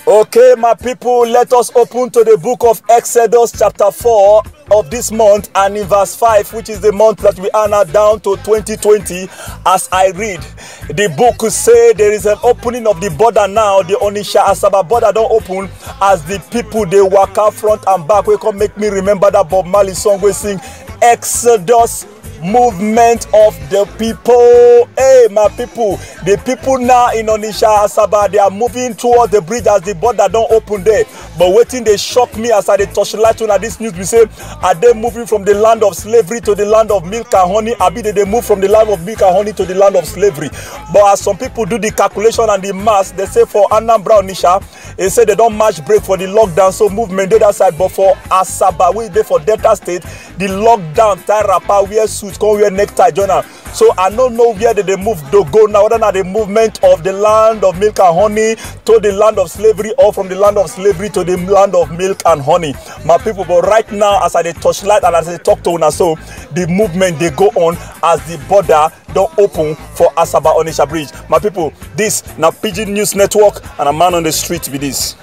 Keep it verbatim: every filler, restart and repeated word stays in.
Okay, my people, let us open to the book of Exodus, chapter four of this month, and in verse five, which is the month that we are now, down to twenty twenty. As I read, the book say there is an opening of the border now. The Onitsha Asaba border don open, as the people dey waka front and back. Wey come make me remember that Bob Marley song wey sing, "Exodus, movement of the people." Hey, my people, the people now in Onitsha Asaba, they are moving towards the bridge as the border don open there. But wetin dey shock me as I dey torchlight una this news be say, are they moving from the land of slavery to the land of milk and honey? Abi they dey move from the land of milk and honey to the land of slavery? But as some people do the calculation and the maths, they say for Anambra, Onitsha, they say they don match break for the lockdown, so movement dey that side. But for Asaba, wey dey for Delta State, the lockdown tie wrapper, wear suit, come wear necktie join am. So I no know where they dey move to go now, whether na the movement of the land of milk and honey to the land of slavery, or from the land of slavery to the land of milk and honey, my people. But right now, as I dey torchlight and as I talk to una so, the movement dey go on as the border don open for Asaba Onitsha Bridge. My people, this na Pidgin News Network, and a man on the street be this.